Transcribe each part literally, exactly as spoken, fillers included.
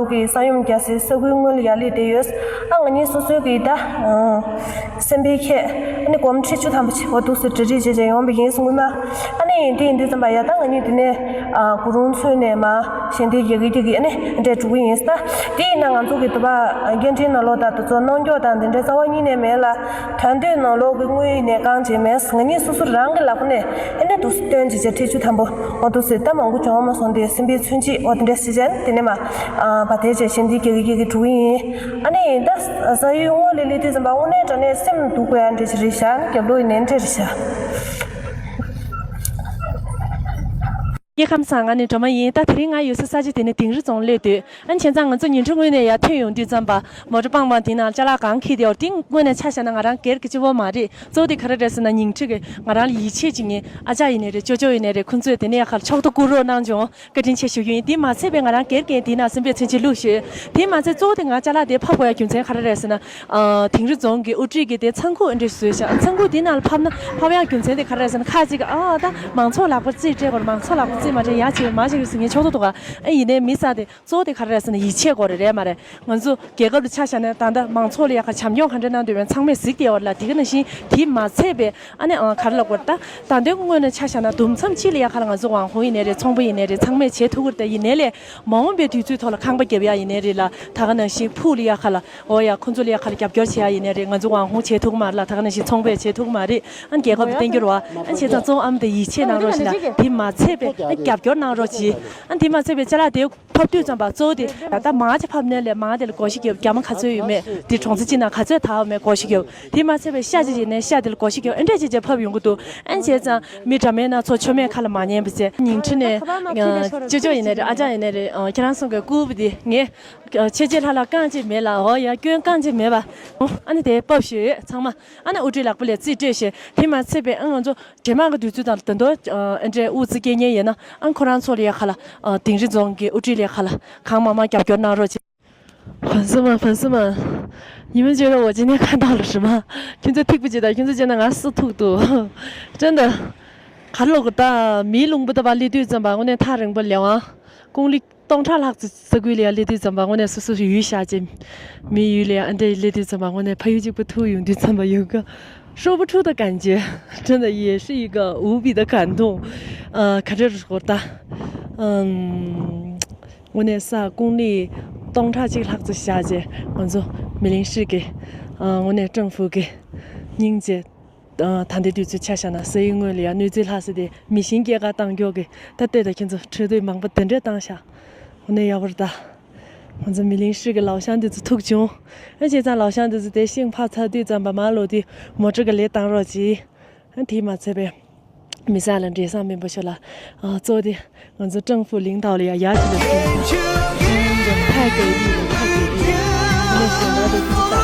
གི་ས་ཡོམ་རྒྱག་སའི་ས་ཁུལ་དངོས་ལ་ཡར་སླེབས་བསྡད་ཡོད། ཨ་ང་གཉིས་སོ་སོའི་གི་ད་སེམས་པའི་ཁྱད་ཨ་ནི་སྒོར་མོ་ཁྲི་བཅུ་ཐམ་པ་ཅིག་འོ་འདུག་སེ་གྲ་སྒྲིག་བྱས་བྱས་ཡོང་བ་ཡིན་སྔོན་མ། ཨ་ནི་དེ་ཡིན་དུས་ཙམ་པ་ཡ་ད་ང་གཉིས་དེ་ནས་གུ་རུང་ཚུན་ནས་མ་ཞལ་འདེབས་རྒྱག་གི་རྒྱག་གི་ཨ་ནི་འདྲ་འགྲོ་གི་ཡིན་ད། དེ་ཡིན་ན་ང་ཚོ་གི་དུ་བ་སྐད་འཕྲིན་ནང་ལོགས་ད་དུ་ཚོ་གནོང་འགྱོག་དང་དེ་འདྲའི་རྩ་བ་ཉིད་ནས་མེད་ལ། དོན་དུ་ནང་ལོགས་ཀྱི་དངུལ་ནས་རྐང་བྱས་མེད། ང་གཉིས་སོ་སོ་རང་གི་ལག་པ་ནས་ཨེ་ནས་འདུག་སྟོན་བྱེད་བྱེད་ཁྲི་བཅུ་ཐམ་པོ་འོ་འདུག་སེ་ད་མང་པོ་བྱུང་བ་མ་སོང་དེ་སེམས་པའི་མཚོན་བྱེད་འོ་དེ་འདྲ་ཞིག་བྱས་ནས་དེ་ནས་མ་བ་དེ་བྱས་ཞིང་འདི་སྐྱེ་གི་སྐྱེ་གི་འགྲོ་གི་ཡིན། ཨ་ནི་ད་ས་ཡུལ་དངོས་ལས་ལས་དུས་ཙམ་པ་དངོས་གནས་དྲང་གནས་སེམས་སྡུག་དགོས་ཡ་འདྲ་ཞིག་རེད་ཤག་རྒྱབ་ལོགས་ཡིན་ནའི་འདྲ་རེད་ཤག་སྐྱེ་ཁམས་བཟང་ང་ནི་སྒྲོལ་མ་ཡིན། ད་དེ་རིང་ང་ཡོད་ས་ས་ཆ་དེ་ནི་དིང་རི་རྫོང་སླེབས་དུས་ཨ་ནི་བྱས་ཙང་ང་ཚོ་ཉིན་གྲངས་སྔོན་ནས་ཡར་ཐོན་ཡོང་དུས་ཙམ་པ་མོ་ཊ་པང་པང་དེ་ནང་ཅ་ལག་གང་འཁྱེར་བསྡད་ཡོད་དེ་དངོས་གནས་ཆ་བཞག་ན་ང་རང་སྒེར་གྱི་སྤྱི་བོ་མ་རེད། གཙོ་བོ་དེ་ག་རེ་རེད་ཟེར་ན་ཉིང་ཁྲི་གི་ང་རང་ལ་ཡིད་ཆེས་བྱེད་མཁན་ཨ་ཅག་ཡིན་ནའི་རེད། ཅོ་ཅོ་ཡིན་ནའི་རེད། ཁོང་ཚོས་དེ་ནས་ཡ་ཁར་ཕྱོགས་གཏོགས་བསྐུར་རོགས་གནང་བྱུང་། བཀའ་དྲིན་ཆེ་ཞུ་རྒྱུ་ཡིན། དེ་མ་ཚད་པའི་ང་རང་སྒེར་གྱི་དེ་ན་སེམས་པའི་མཚོན་བྱེད་བླུགས་ཞུས། དེ་མ་ཚད་གཙོ་བོ་དེ་ང་ཅ་ལག་དེ་ཕབ་དགོས་ཡ་རྒྱུ་མཚན་ག་རེ་རེད་ཟེར་ན། ཨ་དིང་རི་རྫོང་གི་དབུ་ཁྲིད་ཀྱིས་དེ་ཚང་ཁུག་ཨེ་འདྲས་བཟོས་ཤག་ཚང་ཁུག་དེ་ནང་ལ་ཕབ་ན་ཕབ་ཡ་རྒྱུ་མཚན་དེ་ག་རེ་རེད་ཟེར་ན་ཁ་ཅིག་ཨ་ད་མང་ཚོགས་ལག་པར་རྩིས་སྤྲད་དགོས་རེད། མང་ཚོགས་ལག་པར་རྩིས་མ་སྤྲད་ཡ་བྱེད་མ་བྱེད་རེད་ཟེར་མཁན་ཕྱོགས་གཏོགས་འདུག་ག་ཨ་ཡིན་ནའི་མི་ས་དེ་གཙོ་བོ་དེ་ག་རེ་རེད་ཟེར་ན་ཡིད་ཆེས་དགོས་རེད། རེད་མ་རེད། ང་ཚོ་རྒྱལ་ཁབ་ལ་ཆ་བཞག་ན་ད་ལྟ་མང་ཚོགས་ལ་ཡ་ཁ་བྱམས་སྐྱོང་ག་འདྲ་གནང་འདོད་པའི་ཚང་མས་གཟིགས་བསྡད་ཡོད་རེད་ལ། དེ་ག་ནང་བཞིན་དེ་མ་ཚད་པའི་ཨ་ནི་ཨང་ག་རེ་ལབ་དགོས་རེད། ད་ད་ལྟའི་དངོས་གནས་ཆ་བཞག་ན་དུམ་མཚམས་གཅིག་ལ་ཡ་ཁ་ལ་ང་ཚོ་ཝང་ཧུང་ཡིན་ནའི་རེད། ཚོང་པ་ཡིན་ནའི་རེད། ཚང་མས་བྱེད་ཐུབ་ཀྱི་རེད། ད་ཡིན་ནའི་ལས་མ་འོངས་པའི་དུས་ཚོད་ཐོག་ལ་ཁང་པ་རྒྱབ་ཡ་ཡིན་ནའི་རེད་ལ། ད་ག་ནང་བཞིན་ཕུག་ལ་ཡ་ཁ་ལ་འོ་ཡ་ཁོང་ཚོ་ལ་ཡ་ཁ་ལ་རྒྱབ་སྐྱོར་བྱེད་ཡ་ཡིན་ནའི་རེད། ང་ཚོ་ཝང་ཧུང་བྱེད་ཐུབ་ཀྱི་མ་རེད་ལ། ད་ག་ནང་བཞིན་ཚོང་པས་བྱེད་ཐུབ་ཀྱི་མ་རེད། ཨ་ནི་རྒྱལ་ཁབ་ཏུ་བསྟན་འགྱུར་བ་ཨ་ནི་བྱས་ཙང་གཙོ་བོ་ཨ་མ་དེ་ཡིད་ཆེས་གནང་རོགས་ཞེས་ལ། དེ་མ་ཚད་པའི་ཨ་རྒྱབ་སྐྱོར་གནང་རོགས་གྱིས། ཨ་ནི་དེ་མ་ཚད་པའི་ཅ་ལག་དེ་ཕབ་དུས་ཙམ་པ་གཙོ་བོ་དེ་ད་ལྟ་མང་ཆེ་ཕབ་ནས་ལས་མང་དེ་ལ་སྒོར་བཞི་རྒྱབ། རྒྱ་མ་ག་ཚོད་ཡོད་མེད་དེ་གྲོང་ཚོ་གཅིག་ནང་ག་ཚོད་དར་བ་མེད་སྒོར་བཞི་རྒྱབ། དེ་མ་ཚད་པའི་ཤ་ཅིག་ཡིན་ནའི་ཤ་དེ་ལ་སྒོར་བཞི་རྒྱབ། ཨེ་འདྲས་ཅིག་ཅིག་ཕབ་ཡོང་གི་འདུག་ཨ་ནི་བྱས་ཙང་མི་འདྲ་མིན་སྣ་ཚོགས་མཆོད་མེ་ཁ་ལ་མ་ཉན་པ་བྱས། ཉིང་ཁྲི་ནས་ཅོ་ཅོ་ཡིན་ནའི་རེད། ཨ་ཅག་ཡིན་ནའི་རེད། ཁྱེད་རང་ཚོ་གི་སྐུ་པ་དེ་ངས་ཆེ་ཆེ་ལྷ་ལྷ་རྐང་གཅིག་མེད་ལ། འོ་ཡ་སྐྱོན་རྐང་གཅིག་མེད་པ། ཨ་ནི་དེ་ཕབ་ཞུས་ཚང་མ། ཨ་ནི་དབུ་ཁྲིད་ལག་པ་ལས་རྩིས་སྤྲོད་ཞེས། དེ་མ་ཚད་པའི་ཨ་ང་ཚོ་རྗེས་མ་གི་དུས་ཚོད་དང་ད་དུང་ཨ་འདྲའི་དབུ་རྩིས་སྐྱེལ་མཁན་ཡོད་ན་ཨ་ཁོ་རང་ཚོ་ལ་ཡ་ཁ་ལ་དིང་རི་རྫོང་གི་དབུ་ཁྲིད་ལ་ཡ་ཁ་ལ་གང་མང་མང་རྒྱབ་སྐྱོར་གནང་རོགས་བྱེད། ཕན་སེམས་མ་ཕན་སེམས་མ། ཉི་མ་བྱས་ན་འོ་ཅི་ནས་ཁ་བཏགས་ལ་རི་མ། ཁྱོད་ཚོ་ཐིག་པ་བྱེད་དང་ཁྱོད་ཚོ་བྱས་ན་ང་སུ་ཐུག་ཏུ། ཅན་ད། གར་ལོག་གི་ད་མིའི་ལུང་པ་ད་བ་ལི་དུས་ཙམ་པ་དངོས་གནས་ཐག་རིང་པོ་ལས་བ། ཀུང་ལི། སྟོང་ཕྲག་ལྷག་ཙམ་ས་ཁུལ་ལ་ཡ་སླེབས་དུས་ཙམ་པ་དངོས་གནས་སོ་སོ་ཡུལ་ཤག་ཅེ། མི་ཡུལ་ལ་ཡ་ཨ་འདྲ་སླེབས་དུས་ཙམ་པ་དངོས་གནས་ཕ་ཡུལ་གཅིག་པ་ཐུག་ཡོང་དུས་ཙམ་པ་ཡོད་ག 说不出的感觉，真的也是一个无比的感动。ཨ་ག་རེ་རེད་ད། ཨམ། དངོས་གནས་ས་ཀུང་ལི་སྟོང་ཕྲག་གཅིག་ལྷག་ཙམ་བཞག་རྗེས་ང་ཚོ་མི་ལིང་ཧྲི་གི་ཨ་དངོས་གནས་ཀྲང་ཧྥུ་གི་སྙིང་རྗེ། ད་ལྟའི་དུས་ཚོད་ཆ་བཞག་ན་ས་ཡི་དངོས་ལ་ཡང་གནོད་འཚེ་ལྷག་ས་དེ་མི་ཤིང་སྐྱེས་སྐར་བཏང་མགྱོགས་ཀྱི་ད་ལྟོས་ད་ཁྱེད་ཚོ་འཕྲོད་བསྟོད་མང་པོ་དེ་འདྲས་བཏང་ཤག་འོ་ན་ཡག་པོ་རེད་ད། ང་ཚོ་མི་ལིང་ཧྲི་གི་ལའོ་ཤང་དེ་ཚོ་ཐུག་བྱུང་། ཨ་བྱས་ཙང་ལའོ་ཤང་དེ་ཚོ་དེ་ཤིང་ཕར་ཚར་དུས་ཙམ་པ་མ་ལོ་དེ་མོ་ཊ་གི་ལས་བཏང་རོགས་གྱིས། ཨ་དེས་མ་ཚད་པའི་མི་ས་ལ་འབྲས་བཟང་སྨིན་པ་ཤོག་ལ། ཨ་གཙོ་བོ་དེ། ང་ཚོ་ཀྲང་ཧྥུ་ལིང་ཐའོ་ལ་ཡ་ཡ་ཅི་ལ་སོང་ཞིང་ཁ་གི་རི་ལ་ཁ་གི་རི་ལ་ཞིང་ལ་རི་ཀུ་ཏ།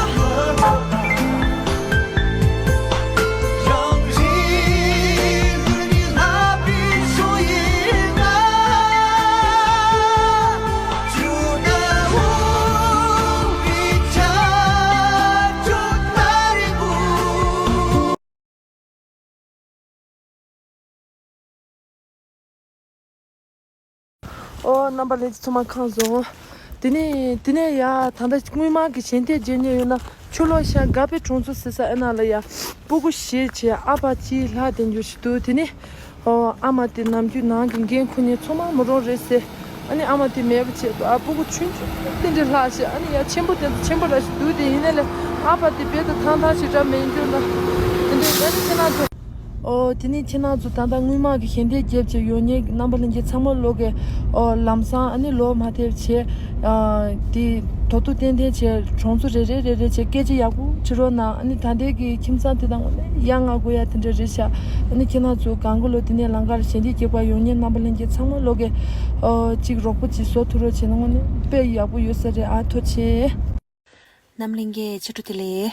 ཨོ་རྣམ་པ་ལྷན་རྒྱས་ཚང་མ་ཁམས་བཟང་། དེ་ནས་དེ་ནས་ཡ་ད་ལྟ་སྔོན་མ་གི་ཞལ་འདེབས་བརྗེད་ཉེ་ཡོད་ན་ཆུ་ལོག་ཤ་དགའ་པའི་གྲོང་ཚོ་ཟེར་ས་ཨེ་ན་ལ་ཡ་སྤུ་གུ་བཞི་བྱས་ཨ་ཕ་གཅིག་ལྷག་དེ་འགྱུར་ཞིག་འདུག་དེ་ནས་ཨོ་ཨ་མ་དེ་ནམ་རྒྱུན་ནང་གི་འགན་ཁུར་ནས་ཚང་མ་མོ་རང་རེད་ཟེར། ཨ་ནི་ཨ་མ་དེ་མེད་པ་བྱས་འདུག་ཨ་སྤུ་གུ་ཆུང་ཆུང་དེ་འདྲ་ལྷག་ཤག་ཨ་ནི་ཡ་ཆེན་པོ་དེ་ཚོ་ཆེན་པོ་ར་ཞིག་འདུག་དེ་ཡིན་ནའི་ལས་ཨ་ཕ་དེ་རྦད་དེ་ཐང་ཐང་ཞིག་འདྲ་མེད་འགྱུར་ན་དེ་འདྲ་ཡིན་ན་ཁྱེད་རང་ཚོ། ཨོ་དེ་ནས་ཁྱེད་རང་ཚོ་ད་ལྟ་སྔོན་མ་གི་ཞལ་འདེབས་རྒྱབ་བྱས་ཡོང་མཁན་གྱི་རྣམ་པ་ལྷན་རྒྱས་ཚང་མ་ལོག་གི་ཨོ་ལམ་སང་ཨ་ནི་ལོག་མ་ཐེབས་བྱས་ཨ་དེ་ཐོག་ཐུག་ཏན་ཏན་བྱས་གྲོང་ཚོ་རེ་རེ་རེ་རེ་བྱས་སྐད་ཆ་ཡག་པོ་དྲི་རོགས་གནང་། ཨ་ནི་ད་ལྟའི་གི་ཁྱིམ་ཚང་དེ་དང་དངོས་གནས་ཡ་ང་དགོས་ཡ་དེ་འདྲ་རེད་ཤག་ཨ་ནི་ཁྱེད་རང་ཚོ་གང་གི་ལོ་དེ་ནས་ལམ་ཁར་ཞལ་འདེབས་རྒྱབ་པ་ཡོང་མཁན་རྣམ་པ་ལྷན་རྒྱས་ཚང་མ་ལོག་གི་ཨོ་གཅིག་རོགས་པ་གཅིག་བཟོ་ཐུབ་རོགས་བྱས་ན་དངོས་གནས་དཔེ་ཡག་པོ་ཡོད་ས་རེད། ཨ་ཐུགས་རྗེ་ཆེ། རྣམ་གླིང་གི་ཕྱི་དྲོ་བདེ་ལེགས།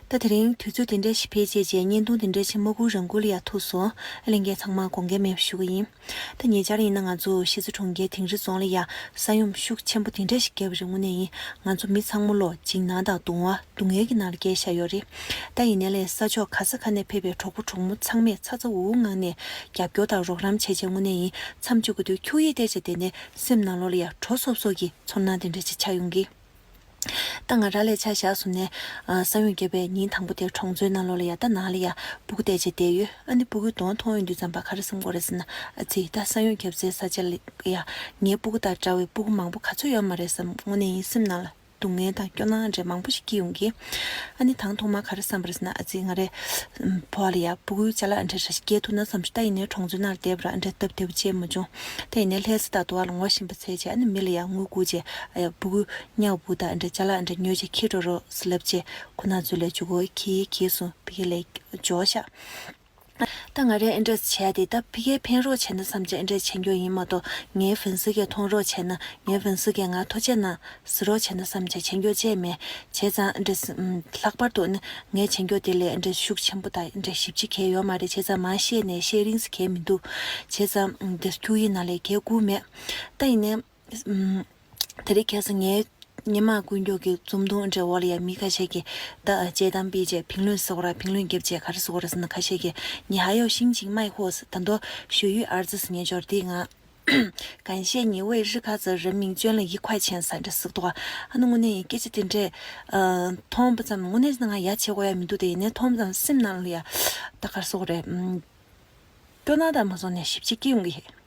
ད་དེ་རིང་དུས་ཚོད་དེ་འདྲ་ཞིག་ཕལ་ཆེར་བྱས་བརྙན་ཐུང་དེ་འདྲ་ཞིག་མ་སྒུག་རང་སྒུག་ལ་ཡ་ཐུག་སོང་། ཨ་ལྷན་རྒྱས་ཚང་མ་དགོངས་འགལ་མེད་པ་ཞུ་གི་ཡིན། ད་ཉེ་ཆར་ཡིན་ན་ང་ཚོ་གཞིས་རྩེ་གྲོང་ཁྱེར་དིང་རི་རྫོང་ལ་ཡ་ས་ཡོམ་ཤུགས་ཆེན་པོ་དེ་འདྲ་ཞིག་བརྒྱབ་པ་རེད། དངོས་གནས་ཡིན་ང་ཚོ་མི་ཚང་མ་ལོ་འཇིགས་སྣང་དང་གདུང་བ་སྡུག་བསྔལ་གྱི་ནང་ལ་བསྐྱལ་བཞག་ཡོད་རེད། ད་ཡིན་ནའི་ལས་ས་ཕྱོགས་ག་ས་ག་ནས་ཕེབས་པའི་གྲོགས་པོ་གྲོགས་མོ་ཚང་མས་ཚ་ཚ་འུར་འུར་ངང་ནས་རྒྱབ་སྐྱོར་དང་རོགས་རམ་བྱས་བྱས་དངོས་གནས་ཡིན་མཚམས་གཅིག་གི་དུས་ཁྱུག་ཡིག་བལྟས་བྱས་དེ་ནས་སེམས་ནང་ལོགས་ལ་ཡ་དྲོ་སོབ་སོབ་ཀྱི་ཚོར་སྣང་དེ་འདྲ་ཞིག་ཆགས་ཡོང་གི། ད་ང་རང་ལ་ཆ་བཞག་སོང་ནས། ཨ། ས་ཡོམ་བརྒྱབ་པའི་ཉིན་དང་པོ་དེར་གྲོང་ཚོའི་ནང་ལོགས་ལ་ཡ་ད་ནང་ལ་ཡ་སྤུ་གུ་བལྟས་བྱས་བསྡད་ཡོད། ཨ་ནི་སྤུ་གུའི་གདོང་མཐོང་ཡོང་དུས་ཙམ་པ་ག་རེ་བསམ་གྱི་ཡོད་རེད་ཟེར་ན། ཨ་ཙི་ད་ས་ཡོམ་བརྒྱབ་སའི་ས་ཆ་ལ་ཡ་ངའི་སྤུ་གུ་དང་འདྲ་བའི་སྤུ་གུ་མང་པོ་ག་ཚོད་ཡོད་མ་རེད་བསམ། དངོས་གནས་ཡིན་སེམས་ནང་ལ་སྡུག་བསྔལ་དང་སྐྱོ་སྣང་འདྲ་མང་པོ་ཞིག་སྐྱེ་ཡོང་གི། ཨ་ནི་དང་ཐོག་མ་ག་རེ་བསམ་པ་རེད་ཟེར་ན། ཨ་ཙི་ང་རའི་ཕོ་བ་ལ་ཡ་སྤུ་གུའི་ཅ་ལག་འདྲ་འདྲ་ཞིག་སྐྱེལ་ཐུབ་ན་བསམ་བྱུང་། ད་ཡིན་ནའི་གྲོང་ཚོའི་ནང་ལ་བསྡད་པ་ར་འདྲ་སྟབས་བདེ་པོ་ཅིག་མ་བྱུང་། ད་ཡིན་ནའི་ལྷ་ས་དང་དུ་བ་ལ་ངོ་ཤེས་པ་ཚོས་བྱས། ཨ་ནི་མི་ལ་ཡ་དངུལ་བསྐུར་བྱས། ཨ་ཡ་སྤུ་གུ་ཉལ་བུ་དང་འདྲ་ཅ་ལག་འདྲ་ཉོས་བྱས་འཁྱེར་འགྲོ་རོགས་ཟེར་ལབ་བྱས་ཁོ་ན་ཚོ་ལ་འཇུག་གོ་ཁྱེར་ཁྱེར་སོང་། ཕ་གི་ལ་འབྱོར་ཤག་ད་ང་རས་ཨེ་འདྲས་བྱས་ཏེ་ད་ཕ་གིར་ཕན་རོགས་བྱས་ན་བསམ་བྱས་ཨེ་འདྲས་བྱེད་རྒྱུ་ཡིན་མ་གཏོགས། ངའི་ཧྥན་སི་གིས་མཐོང་རོགས་བྱས་ན། ངའི་ཧྥན་སི་གིས་ང་ཐུགས་རྗེ་གནང་ཟེར་རོགས་བྱས་ན་བསམ་བྱས་བྱེད་རྒྱུ་ཅིག་མེད། བྱས་ཙང་ཨེ་འདྲས། ཨམ། ལྷག་པར་དུ་ནི་ངས་བྱེད་རྒྱུ་དེ་ལས་ཨེ་འདྲས་ཤུགས་ཆེན་པོ་དང་ཨེ་འདྲས་ཞིབ་ཅིག་གས་ཡོད་མ་རེད། བྱས་ཙང་མ་བཤད་ནས་བཤད་རིན་ཟེར་གས་མི་འདུག་བྱས་ཙང་། ཨམ། དེ་ཁྱུག་ཡིག་ནང་ལས་གས་བསྐུར་མེད། ད་ཡིན་ནའི། ཨམ། དེ་རིང་ཁ་སང་ངའི་སྔོན་མ་ཀུན་མགྱོགས་ཀྱི་འཛུམ་གདོང་འདྲ་བོ་ལ་ཡ་མི་ཁ་ཤས་ཀྱིས་ད་དཔྱད་གཏམ་སྤེལ་བྱས།评论ཟེར་བ་ར།评论་རྒྱབ་བྱས་ག་རེ་ཟེར་བ་རེད་ཟེར་ན། ཁ་ཤས་ཀྱིས་你还要心情卖货ཟེར། ད་དུང་学语儿子ཟེར་ཉན་ཆོག་རེད། དེ་ང་感谢你为日喀则人民捐了一块钱ཟེར་འདྲ་ཟེར་འདུག་ཨ་ནི་དངོས་གནས་ཡིན་སྐད་ཆ་དེ་འདྲས། ཨ། མཐོང་བ་ཙམ་དངོས་གནས་ང་ཡ་བྱེད་དགོས་ཡ་མི་འདུག་དེ་ཡིན་ནའི་མཐོང་བ་ཙམ་སེམས་ནང་ལ་ཡ་ད་ག་རེ་ཟེར་དགོས་རེད། ཨམ། སྐྱོ་སྣང་དང་མ་སོང་ནས་ཞིབ་ཅིག་སྐྱེ་ཡོང་གི་ཡོད།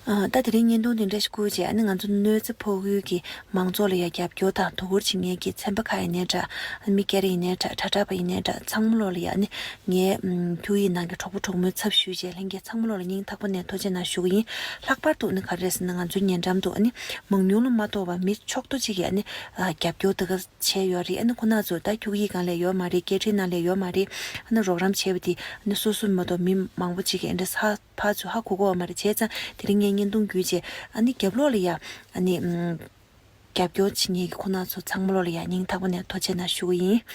ཨ། ད་དེ་རིང་བརྙན་ཐུང་དེ་འདྲ་ཞིག་བསྐུར་རྗེས། ཨ་ནི་ང་ཚོ་གནོད་འཚེ་ཕོག་ཁུལ་གྱི་མང་ཚོགས་ལ་ཡང་རྒྱབ་སྐྱོར་དང་དོ་ཁུར་བྱེད་མཁན་གྱི་ཚན་པ་ཁག་ཡིན་ནའི་འདྲ། ཨ། མི་སྒེར་ཡིན་ནའི་འདྲ། དྲ་གྲགས་པ་ཡིན་ནའི་འདྲ། ཚང་མ་ལོག་ལ་ཡང་ཨ་ནི་ངའི་ཁྱུག་ཡིག་ནང་གི་གྲོགས་པོ་གྲོགས་མོའི་ཚབ་ཞུས་བྱས་ལྷན་རྒྱས་ཚང་མ་ལོག་ལ་སྙིང་ཐག་པ་ནས་ཐུགས་རྗེ་གནང་ཞུ་གི་ཡིན། ལྷག་པར་དུ་ཨ་ནི་ག་རེ་རེད་ཟེར་ན། ང་ཚོའི་ཉེ་འགྲམ་དུ་ཨ་ནི་མང་ཉུང་ལ་མ་གཏོགས་པ་མི་ཕྱོགས་གཏོགས་གཅིག་གིས་ཨ་ནི་རྒྱབ་སྐྱོར་དེ་ག་བྱས་ཡོད་རེད། ཨ་ནི་ཁོ་ན་ཚོ་ད་ཁྱུག་ཡིག་སྒང་ལ་ཡོད་མ་རེད། སྐད་འཕྲིན་ནང་ལ་ཡོད་མ་རེད། ཨ་ནི་རོགས་རམ་བྱས་པ་དེ་ཨ་ནི་སོ་སོ་མ་གཏོགས་མི་མང་པོ་ཅིག་གིས་ཨ་འདྲ་ཧ་ཕར་ཚུར་ཧ་གོ་གོ་བ་མ་རེད། བྱས་ཙང་དེ་རིང་ངས་བརྙན་ཐུང་བརྒྱུད་བྱས་ཨ་ནི་རྒྱབ་ལོགས་ལ་ཡ་ཨ་ནི་ཨམ་རྒྱབ་སྐྱོར་བྱེད་མཁན་གྱི་ཁོ་ན་ཚོ་ཚང་མ་ལོག་ལ་ཡ་སྙིང་ཐག་པ་ནས་ཐུགས་རྗེ་གནང་ཞུ་གི་ཡིན།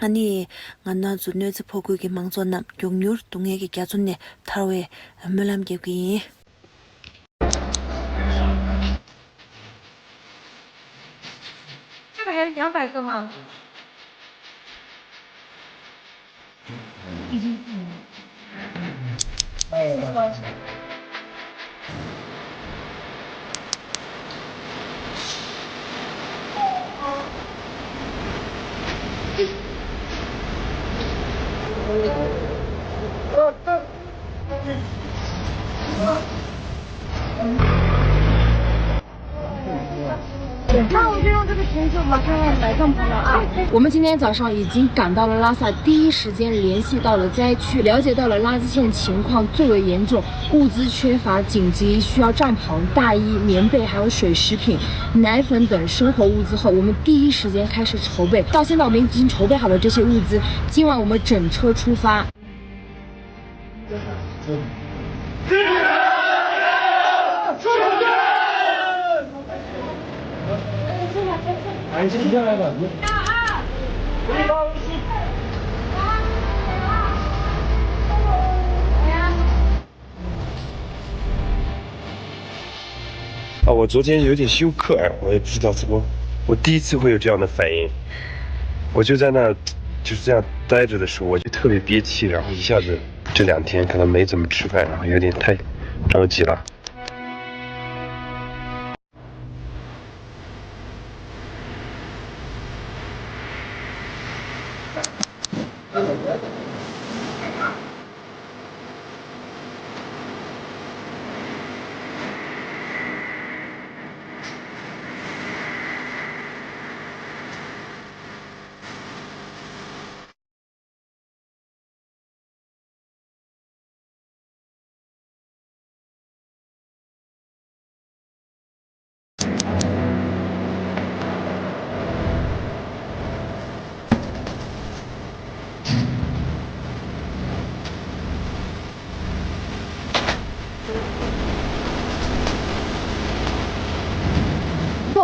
ཨ་ནི་ང་རང་ཚོ་གནོད་འཚེ་ཕོག་ཁུལ་གྱི་མང་ཚོགས་རྣམས་མགྱོགས་མྱུར་སྡུག་བསྔལ་གྱི་རྒྱ་མཚོ་ནས་ཐར་བའི་སྨོན་ལམ་རྒྱབ་ཀྱི་ཡིན། 这个还是两百个吗？已经付了。那我就用这个瓶子马上要埋葬他了啊！我们今天早上已经赶到了拉萨，第一时间联系到了灾区，了解到了拉萨县情况最为严重，物资缺乏，紧急需要帐篷、大衣、棉被，还有水、食品、奶粉等生活物资后，我们第一时间开始筹备。到现在我们已经筹备好了这些物资，今晚我们整车出发。 啊，我昨天有点休克，哎，我也不知道怎么，我第一次会有这样的反应。我就在那，就是这样待着的时候，我就特别憋气，然后一下子这两天可能没怎么吃饭，然后有点太着急了。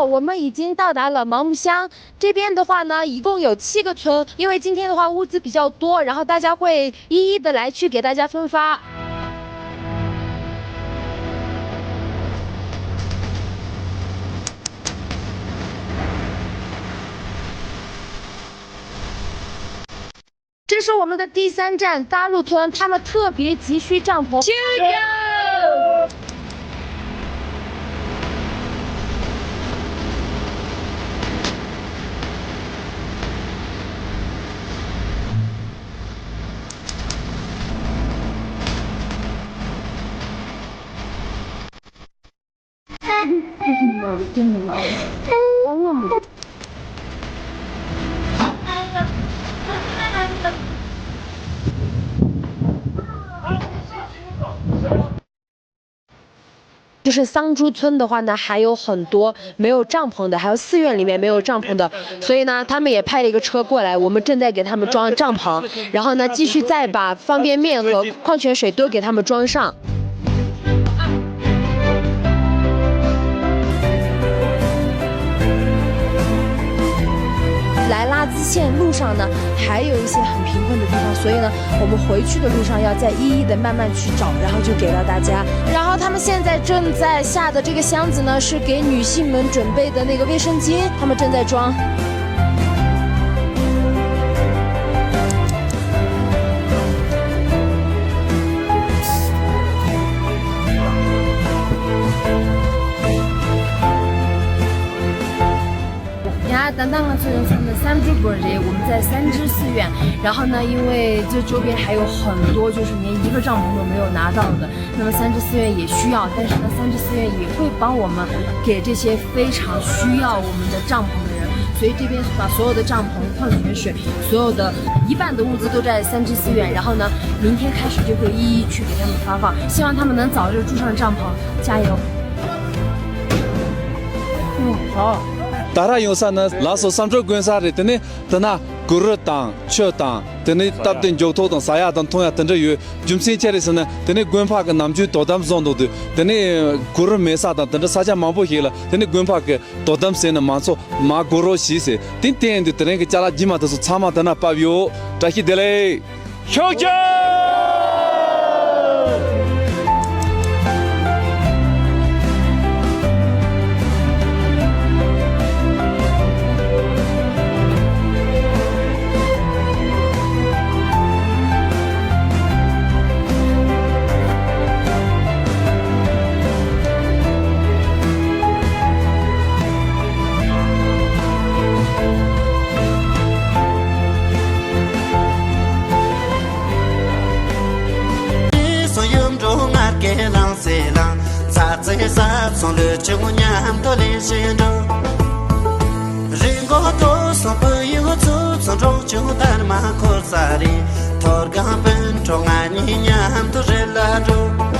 我们已经到达了芒木乡，这边的话呢，一共有七个村，因为今天的话物资比较多，然后大家会一一的来去给大家分发。这是我们的第三站大路村，他们特别急需帐篷。就是桑珠村的话呢，还有很多没有帐篷的，还有寺院里面没有帐篷的，所以呢，他们也派了一个车过来，我们正在给他们装帐篷，然后呢，继续再把方便面和矿泉水都给他们装上。来拉资线路上呢，还有一些很贫困的地方，所以呢，我们回去的路上要再一一的慢慢去找，然后就给到大家。然后他们现在正在下的这个箱子呢，是给女性们准备的那个卫生巾，他们正在装。 ཡ། ད་ལྟ་ང་ཚོ་ཡོང་ས་ནི་三支观音，我们在三支寺院。然后呢，因为这周边还有很多就是连一个帐篷都没有拿到的，那么三支寺院也需要，但是呢，三支寺院也会帮我们给这些非常需要我们的帐篷的人，所以这边把所有的帐篷、矿泉水、所有的一半的物资都在三支寺院，然后呢，明天开始就会一一去给他们发放，希望他们能早日住上帐篷，加油！ ད་ར་ཡོང་ས་ནི་ལགས་སོ་三支观音ས་རེད། དེ་ནས་དེ་ན་གུ་རུ་དང་ཆུ་དང་དེ་ནས་སྟབས་བདེ་མགྱོགས་ཐོག་དང་ཟ་ཡག་དང་འཐུང་ཡག་དེ་འདྲ་ཡོད། རྒྱུ་མཚན་ཅི་རེད་ཟེར་ན་དེ་ནས་དགོན་པ་གི་ནམ་རྒྱུན་དོ་དམ་བཟོ་འདུག་དུས་དེ་ནས་གུ་རུ་མེད་ས་དང་དེ་འདྲ་ས་ཆ་མང་པོ་ཞིག་ལ་དེ་ནས་དགོན་པ་གི་དོ་དམ་ཟེར་ནས་མང་ཚོགས་མ་དགོས་རོགས་ཞེས་ཟེར། དེ་བསྟན་དུས་དེ་རིང་གི་ཅ་ལག་རྗེས་མ་དེ་ཚོ་ཚང་མ་དེ་ན་ཕབ་ཡོད། བཀྲ་ཤིས་བདེ་ལེགས། ཤུགས་ཆེ། སོ་ཡུམ་འགྲོ་ངར་སྐད་ལང་སེ་ལང་། ཚ་ཚེ་ས་ཚོང་ལུས་ཆུང་མཉམ་དུ་ལེན་བཞིན་འགྲོ། རི་མགོ་ཏོ་སོང་བུ་ཡུ་ཚུ་ཚོ་འགྲོ་ཆུང་དར་མ་འཁོར་ས་རི། ཐོར་གང་སྤུན་གྲོགས་ང་གཉིས་མཉམ་དུ་རི་ལ་འགྲོ།